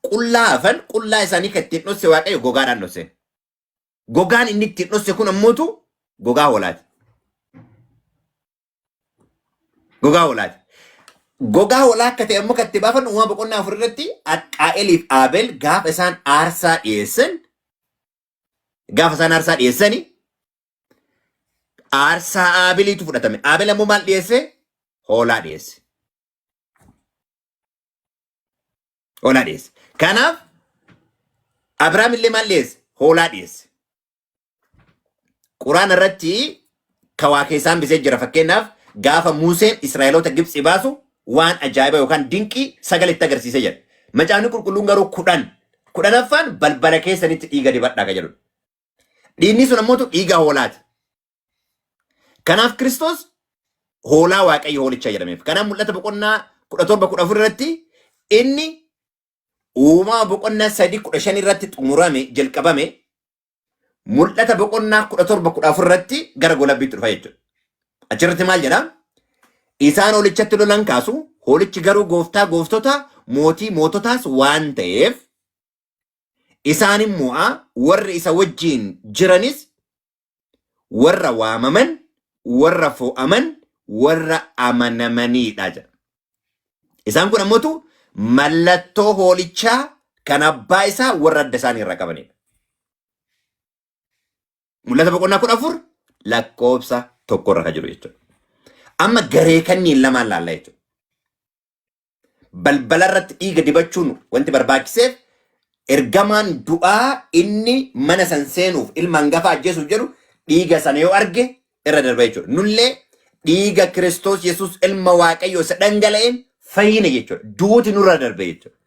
qullaa hafan qullaa isaanii kan ittiin dhosse Waaqayyo gogaadhaan dhosse. Gogaan inni ittiin dhosse kun ammootu gogaa hoolaati. Gogaa hoolaati. Gogaa hoolaa akka ta'e ammoo kan itti baafannu uumama boqonnaa 4 irratti Qaa'eliif Aabel gaafa isaan aarsaa dhiyeessan gaafa isaan aarsaa dhiyeessani aarsaa Aabeliitu fudhatame. Aabel ammoo maal dhiyeesse? Hoolaa dhiyeesse. Hoolaa dhiyeesse. Kanaaf Abiraam illee maal dhiyeesse? Hoolaa dhiyeesse. Quraana irratti kawaa keessaan bisee jira. Fakkeenyaaf gaafa Museen Israa'eloota Gibxi baasu waan ajaa'iba yookaan dinqii sagalitti agarsiisee jira. Macaafni qulqulluun garuu 10. Kudhanaffaan balbala keessanitti dhiiga dibadhaa kan jedhudha. Dhiigni sun ammoo dhiiga hoolaati. Kanaaf Kiristoos hoolaa Waaqayyo hoolicha jedhameef. Kanaaf mul'ata boqonnaa 17 14 irratti inni uumama boqonnaa 3 15 irratti xumurame jalqabame mul'ata boqonnaa 17 14 irratti gara golabbiitti dhufa jechuudha. Achirratti maal jedha? Isaan hoolichatti lolan kaasu, hoolichi garuu gooftaa gooftota mootii moototaas waan ta'eef isaan hin mo'a, warri isa wajjiin jiranis warra waamaman, warra fo'aman, warra amanamaniidha jedha. Isaan kun ammootu mallattoo hoolichaa kan abbaa isaa warra adda isaanii irraa qabanidha. Mul'ata boqonnaa 14 lakkoofsa 1 irra kan jiru jechuudha. Amma garee kanniin lamaan laalla jechuudha. Balbala irratti dhiiga dibachuun wanti barbaachiseef ergamaan du'aa inni mana san seenuuf ilma hangafa ajjeesuuf jedhu dhiiga sana yoo arge irra darba jechuudha. Nullee dhiiga Kiristoos Yesuus ilma Waaqayyoo isa dhangala'een fayyine jechuudha. Duuti nurra darbe jechuudha.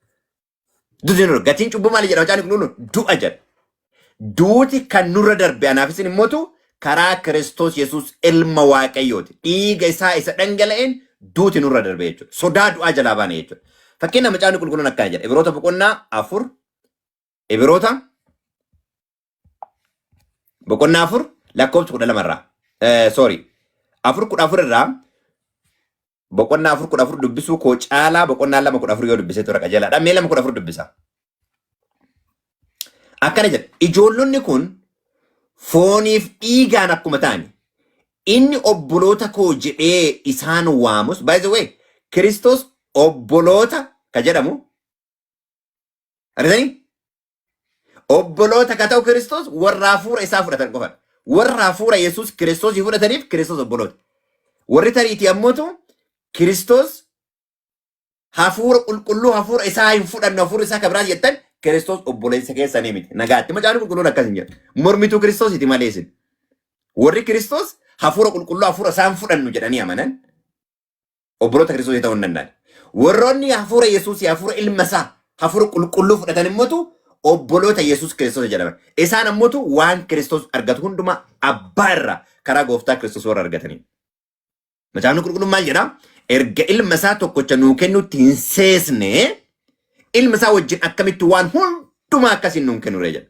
Duuti nurra gatiin cubbuu maali jedha Macaafni Qulqulluun du'a jedha. Duuti kan nurra darbe anaaf isin immootu karaa Kiristoos Yesuus ilma Waaqayyooti. Dhiiga isaa isa dhangala'een duuti nurra darbe jechuudha. Sodaa du'aa jalaa baane jechuudha. Fakkeenya Macaafni Qulqulluun akkana jedha. Ibroota boqonnaa 4 Ibroota boqonnaa 4 lakkoofsa 12 irraa. Sorry. 4 14 irraa boqonnaa 4 14 dubbisuu koo caalaa boqonnaa 2 14 yoo dubbisee ture qajeelaadha. Mee 2 14 dubbisa. Akkana jedha. Ijoollonni kun fooniif dhiigaan akkuma ta'ani inni obboloota koo jedhee isaan waamus by the way Kiristoos obboloota ka jedhamu argitanii obboloota ka ta'u Kiristoos warra hafuura isaa fudhatan qofadha. Warra hafuura Yesuus Kiristoosii fudhataniif Kiristoos obboloota. Warri tariitii ammootu Kiristoos hafuura qulqulluu hafuura isaa hin fudhannu hafuura isaa kan biraas jettan Kiristoos obboleessa keessanii miti. Nagaatti macaafni qulqulluun akkas hin jedhu. Mormituu Kiristoositi malee isin. Warri Kiristoos hafuura qulqulluu hafuura isaa hin fudhannu jedhanii amanan obboloota Kiristoosii ta'uu hin danda'an. Warroonni hafuura Yesuusii hafuura ilma isaa hafuura qulqulluu fudhatan immootu obboloota Yesuus Kiristoos jedhaman. Isaan ammootu waan Kiristoos argatu hundumaa abbaa irraa karaa gooftaa Kiristoos warra argatanii. Macaafni qulqulluun maal jedha? Erga ilma isaa tokkocha nuu kennutti hin seesne ilma isaa wajjin akkamitti waan hundumaa akkasiin nuun kennure jedha.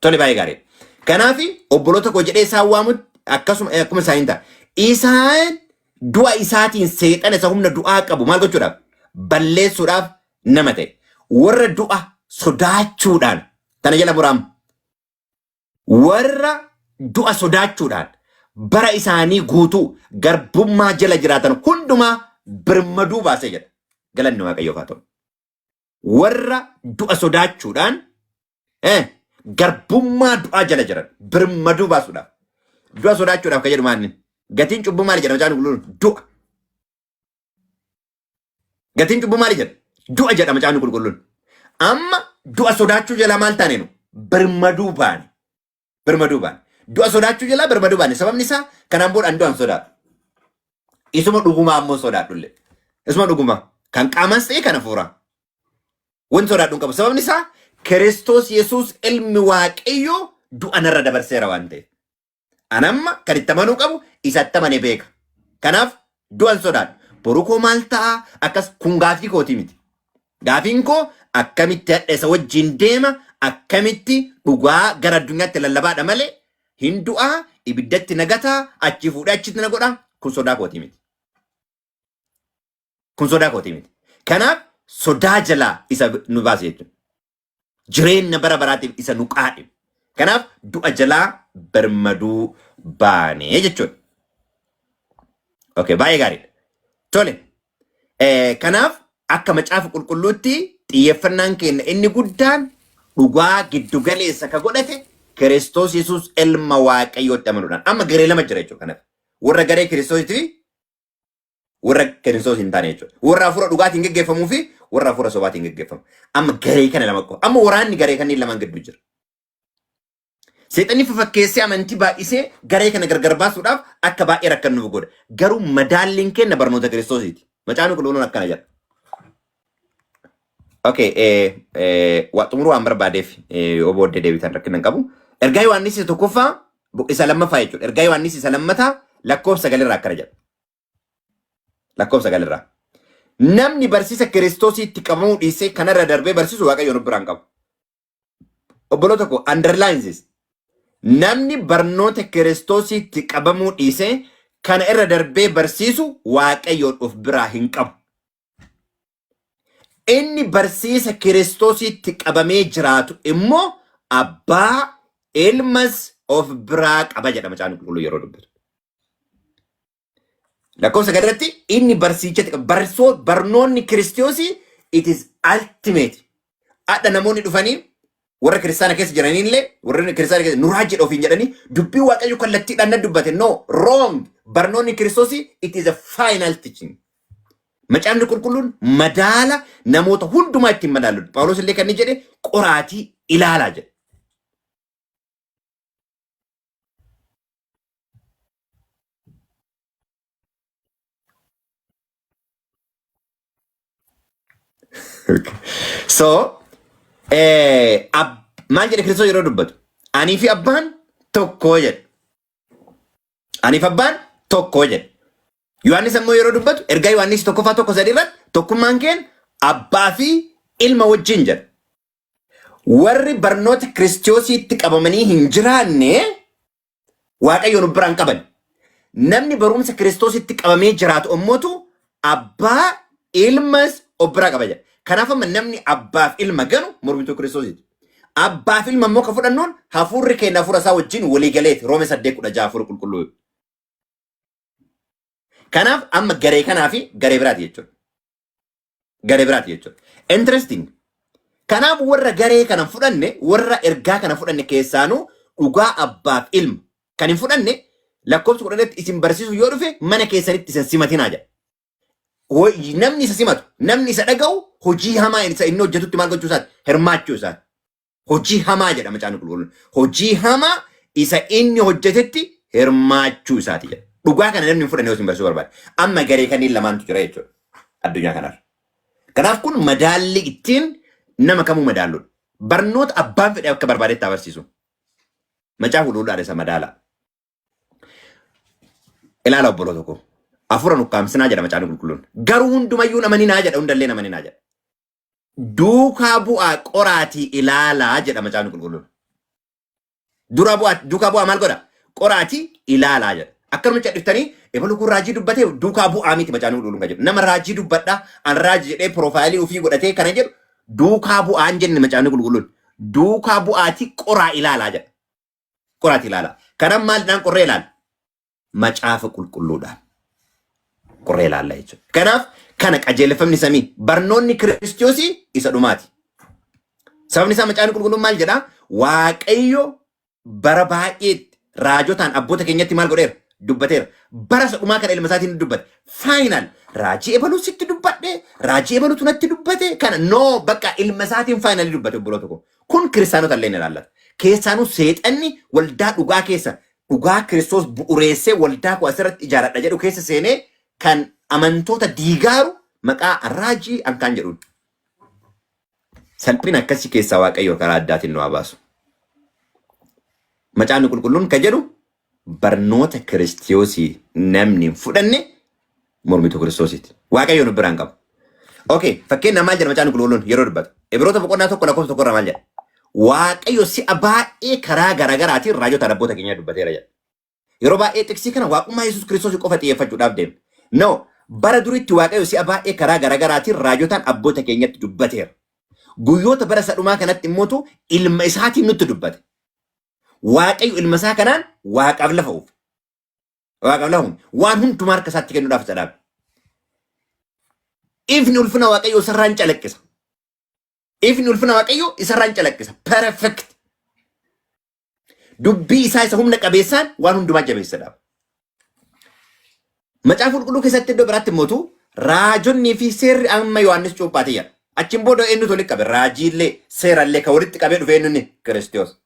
Tole baay'ee gaariidha. Kanaaf obboloota koo jedhee isaan waamutti akkasuma akkuma isaaniin ta'a. Isaan du'a isaatiin seexana isa humna du'aa qabu maal gochuudhaaf? Balleessuudhaaf nama ta'e. Warra du'a sodaachuudhaan tana jala muraam warra du'a sodaachuudhaan bara isaanii guutuu garbummaa jala jiraatan hundumaa birmaduu baasee jedha. Galanni Waaqayyoof haa ta'u. Warra du'a sodaachuudhaan garbummaa du'aa jala jiran birmaduu baasuudhaaf. Du'a sodaachuudhaaf kan jedhu maali? Gatiin cubbuu maali jedha Macaafni Qulqulluun? Du'a. Gatiin cubbuu maali jedha? Du'a jedha Macaafni Qulqulluun. Amma du'a sodaachuu jalaa maal taane nu? Birmaduu baane. Birmaduu baane. Du'a sodaachuu jalaa birmaduu baane. Sababni isaa kanaan booda an du'an sodaadhu. Isuma dhugumaa ammoo sodaadhullee. Isuma dhugumaa. Kan qaamas ta'e kan hafuuraa. Wanti sodaadhu hin qabu. Sababni isaa Kiristoos Yesuus ilmi Waaqayyoo du'a narra dabarseera waan ta'eef. An amma kan itti amanuu qabu isatti amane beeka. Kanaaf du'an sodaadhu. Boru koo maal ta'a? Akkas kun gaaffii kootii miti. Gaafiin koo akkamitti hadha isa wajjin deema, akkamitti dhugaa gara addunyaatti lallabaadha malee hin du'aa, ibiddatti na gataa, achi fuudhee achitti na godha kun sodaa kootii miti. Kun sodaa kootii miti. Kanaaf sodaa jalaa isa nu baase jechuudha. Jireenya bara baraatiif isa nu qaadhime. Kanaaf du'a jalaa birmaduu baane jechuudha. Okay, baay'ee gaariidha. Tole. Kanaaf akka macaafa qulqulluutti xiyyeeffannaan keenya inni guddaan dhugaa giddu galeessa ka godhate Kiristoos Yesuus ilma Waaqayyootti amanuudhaan. Amma garee lama jira jechuudha kanaaf. Warra garee Kiristoositti fi warra Kiristoos hin taane jechuudha. Warra hafuura dhugaatiin geggeeffamuu fi warra hafuura sobaatiin geggeeffamu. Amma garee kana lama qofa. Amma waraanni garee kanneen lamaan gidduu jira. Seexanni fafakkeessee amantii baay'isee garee kana gargar baasuudhaaf akka baay'ee rakkannuuf godha. Garuu madaalliin kenna barnoota Kiristoosiiti. Macaafni qulqulluun akkana jedha. Okay, waa xumuruu waan barbaadeef yoo booddee deebitan rakkina hin qabu. Ergaa Yohaannis isa tokkoffaa isa lammaffaa jechuudha. Ergaa Yohaannis isa lammataa lakkoofsa sagalirraa akkana jedha. Lakkoofsa sagalirraa. Namni barsiisa Kiristoosiitti qabamuu dhiisee kanarra darbee barsiisu Waaqayyoon of biraa hin qabu. Obboloota koo underline this. Namni barnoota Kiristoosiitti qabamuu dhiisee kana irra darbee barsiisu Waaqayyoon of biraa hin qabu. Inni barsiisa Kiristoosiitti qabamee jiraatu immoo abbaa ilmas of biraa qaba jedha macaafni qulqulluu yeroo dubbatu. Lakkoofsa irratti inni barsiichatti qaba. Barsoo barnoonni Kiristoosii it is ultimate. Adha namoonni dhufanii warra kiristaana keessa jiraniillee warra kiristaana keessa nuraa jedha ofiin jedhanii dubbii Waaqayyo kallattiidhaan na dubbate. No, wrong. Barnoonni Kiristoosii it is a final teaching. Macaafni qulqulluun madaala namoota hundumaa ittiin madaalu. Phaawulos illee kan inni jedhe qoraatii ilaalaa jedhe. So, maal jedhe Kiristoos yeroo dubbatu? Anii fi abbaan tokko jedhe. Anii fi abbaan tokko jedhe. Yohaannis ammoo yeroo dubbatu ergaa Yohaannis tokkoffaa 1:3 irratti tokkummaan keen abbaa fi ilma wajjin jedha. Warri barnoota Kiristoosiitti qabamanii hin jiraanne Waaqayyoon of biraan qaban. Namni barumsa Kiristoositti qabamee jiraatu ammootu abbaa ilmas of biraa qaba jedha. Kanaaf amma namni abbaaf ilma ganu mormituu Kiristoosiiti. Abbaaf ilma immoo kan fudhannuun hafuurri keenya hafuura isaa wajjin walii galeeti. Roome 8:16 hafuura qulqulluu. Kanaaf amma garee kanaa fi garee biraati jechuudha. Garee biraati jechuudha. Interesting. Kanaaf warra garee kana fudhanne, warra ergaa kana fudhanne keessaanuu dhugaa abbaaf ilma kan hin fudhanne lakkoofsa 10tti isin barsiisuu yoo dhufe mana keessanitti isin simatinaa jedha. Namni isa simatu, namni isa dhaga'u hojii hamaa isa inni hojjetutti maal gochuu isaati? Hirmaachuu isaati. Hojii hamaa jedha macaafni qulqulluun. Hojii hamaa isa inni hojjetetti hirmaachuu isaati jedha. Dhugaa kana namni hin fudhanne yoo isin barsiisuu barbaade. Amma garee kanneen lamaantu jira jechuudha addunyaa kanarra. Kanaaf kun madaalli ittiin nama kamuu madaalluudha. Barnoota abbaan fedhe akka barbaadetti haa barsiisu. Macaafa qulqulluudhaan isa madaala. Ilaala obboloo tokko. Hafuura nukkaamsinaa jedha macaafni qulqulluun. Garuu hundumayyuu namaninaa jedha hundallee namaninaa jedha. Duukaa bu'aa qoraatii ilaalaa jedha macaafni qulqulluun. Dura bu'aa duukaa bu'aa maal godha? Qoraatii ilaalaa jedha. Akkanuma cadhiftanii ebalu kun raajii dubbatee duukaa bu'aa miti macaafni qulqulluun kan jedhu. Nama raajii dubbadha an raajii jedhee piroofaayilii ofii godhatee kana jedhu duukaa bu'aa hin jenne macaafni qulqulluun. Duukaa bu'aatii qoraa ilaalaa jedha. Qoraatii ilaalaa. Kanan maalidhaan qorree ilaala? Macaafa qulqulluudhaan qorree ilaalla jechuudha. Kanaaf kana qajeelfamni samii barnoonni Kiristoosii isa dhumaati. Sababni isaa macaafni qulqulluun maal jedhaa? Waaqayyo bara baay'eetti raajotaan abboota keenyatti maal godheera? Dubbateera. Bara isa dhumaa kana ilma isaatiin dubbate. Final raajii ebaluu sitti dubbadhe, raajii ebaluutu natti dubbate kana no bakka ilma isaatiin finally dubbate obboloota koo. Kun kiristaanota illee ni ilaallata. Keessaanuu seexanni waldaa dhugaa keessa dhugaa Kiristoos bu'ureessee waldaa koo asirratti ijaaradha jedhu keessa seenee kan amantoota diigaaru maqaa raajii ankaan jedhuun. Salphina akkasii keessaa Waaqayyo karaa addaatiin nu haa baasu. Macaafni qulqulluun kan jedhu barnoota Kiristoosii namni hin fudhanne mormituu Kiristoosiiti. Waaqayyo nu biraan qabu. Okay, fakkeenya maal jedha macaafni qulqulluun yeroo dubbatu? Ibroota boqonnaa 1 lakkoofsa 1 irraa maal jedha? Waaqayyo si'a baay'ee karaa garaagaraatiin raajota abboota keenyaa dubbateera jedha. Yeroo baay'ee xiqsii kana waaqummaa Yesuus Kiristoos qofa xiyyeeffachuudhaaf deemna. No, Bara duritti Waaqayyo si'a baay'ee karaa garaagaraatiin raajotaan abboota keenyatti dubbateera. Guyyoota bara isa dhumaa kanatti immootu ilma isaatiin nutti dubbate. Waaqayyo ilma isaa kanaan waaqaaf lafa uume. Waaqaaf lafa uume. Waan hundumaa harka isaatti kennuudhaaf isa dhaabe. Ifni ulfina Waaqayyoo isarraan calaqqisa. Ifni ulfina Waaqayyoo isarraan calaqqisa. Perfect. Dubbii isaa isa humna qabeessaan waan hundumaa jabeessa dhaaba. Macaafa Qulqulluu keessatti iddoo biraatti immoo raajonnii fi seerri amma Yohaannis cuuphaati jedha. Achiin booda eenyutu walitti qabe? Raajiillee seerallee kan walitti qabee dhufe eenyunni? Kiristoos.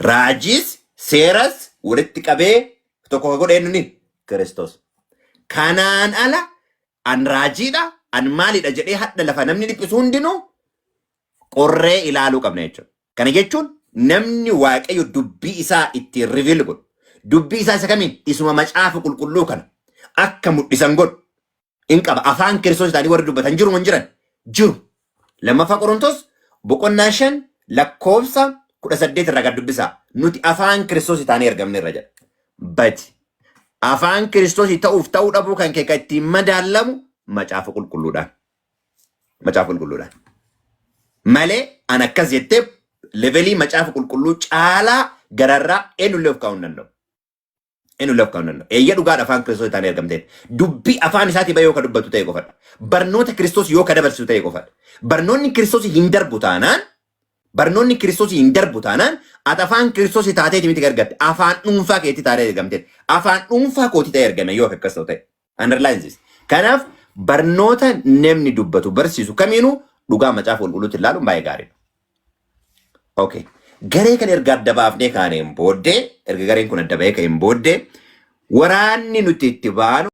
Raajiis seeras walitti qabee tokko kan godhe eenyunni? Kiristoos. Kanaan ala an raajiidha, an maalidha jedhee hadha lafa namni dhiphisu hundinuu qorree ilaaluu qabna jechuudha. Kana jechuun namni Waaqayyo dubbii isaa ittiin reveal godhu, dubbii isaa isa kamiin isuma Macaafa Qulqulluu kana akka mul'isan godhu in qaba. Afaan Kiristoos ta'anii warri dubbatan jiru hin jiran? Jiru. 2ffaa Qorontos boqonnaa 5 lakkoofsa 18 irraa gad dubbisaa. Nuti afaan Kiristoos taanee ergamne irra jedha. But afaan Kiristoos ta'uuf ta'uu dhabuu kan kee kan ittiin madaalamu Macaafa Qulqulluudhaan. Macaafa Qulqulluudhaan. Malee an akkas jettee levelii Macaafa Qulqulluu caalaa gararraa eenyullee of kaa'uu hin danda'u. Eenyullee of kaa'uu hin danda'u. Eeyya dhugaadha afaan Kiristoos taanee ergamteet. Dubbii afaan isaatii bahee yoo ka dubbatu ta'e qofadha. Barnoota Kiristoos yoo ka dabarsisu ta'e qofadha. Barnoonni Kiristoos hin darbu taanaan barnoonni Kiristoos hin darbu taanaan ati afaan Kiristoos taateeti miti gargaarte. Afaan dhuunfaa keetti taatee ergamteet. Afaan dhuunfaa kootii ta'e ergame yoo akkas ta'u ta'e. Underline this. Kanaaf barnoota namni dubbatu barsiisu kamiinuu dhugaa Macaafa Qulqulluutti ilaaluun baay'ee gaariidha. Okay. Garee kan erga adda baafnee kaaneen booddee, erga gareen kun adda bahee ka'een booddee, waraanni nuti itti baanu